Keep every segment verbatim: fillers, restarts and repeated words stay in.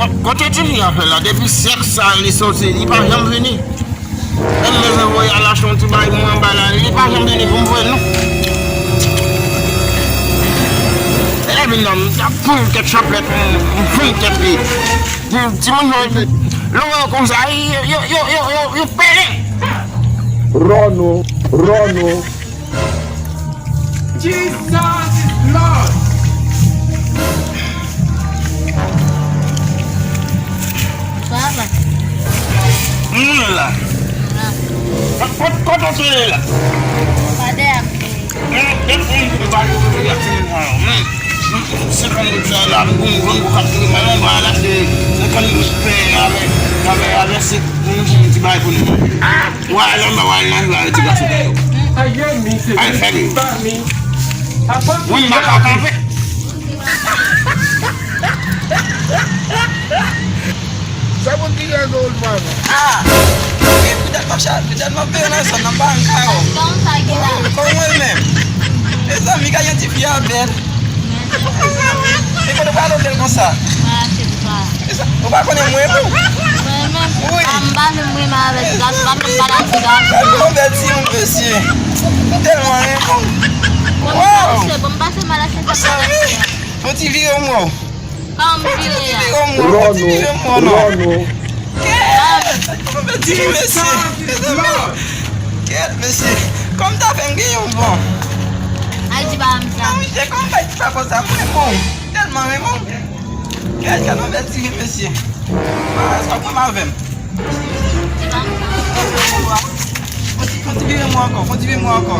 Kote ti fi a fè la? Depi syèk sa li soti, li pa janm vini. Menm bezwen voye al achte yon ti bagay pou mwen anba la, li pa janm vini pou m voye l non. E lè vin nan, m t ap pran kèk chaplèt, m, m fann tèt li. Ti, timoun yo, lè w wè yo konsa, yo, yo, yo, yo, yo, yo pelen. Ròno, Ròno. Jesus is Lord. Papa. M la. Ah. Kot, kot, kote w te ye la? Pa dèyè m te ye. Mwen, de fon ki pa yo, yo, yo, yo, yo, yo, senkant goud sa la, m gon, gon, gon, kap tou, mwen, mwen, mwen, la, se senkant goud pen avè, avè, avè sik, mwen, mwen, ti bagay pou nou. Wè, al anba, wè, al nan, wè, ti gason. Ay, fè li. Wi, m pa ka kanpe. Sa moun ki gen gwo pa non. Ah! Wi, poutèt m ap chache, poutèt m ap peye nan zòn nan, m pa an kawo. Kòman w ye menm? Mezanmi, gade yon ti fi a bèl. Mezanmi, e kote w pral otel konsa? Mwen achte ti pa. Ou pa konnen mwen menm? Mwen menm? Wi. Ah, m pa menm renmen avèk ti gason, m pa menm pale ak ti gason. Gade yon bèl timoun, mesye. M tèlman renmen w. Bon, m pase, bon, m pase mal achte sa. Mezanmi, yon ti vire m wè w. Kòman m vire a? Ròno, Ròno. Kèt! Kèt, mesye. Kèt, mesye. Kòm ta fè m gen yon bon. Ay, di ba m sa. Mesye, kòm bay ti pa konsa, mwen bon. Tèlman renmen w. Kèt, kèt, yon bèl ti mesye. Ah, sa pran m avè m. Fon ti, fon ti vire mwen ankò, fon ti vire mwen ankò.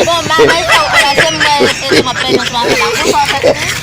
Bon, manman, sa w konn se mwen, e m ap pèdi yon swa fè la. Konsa w fè.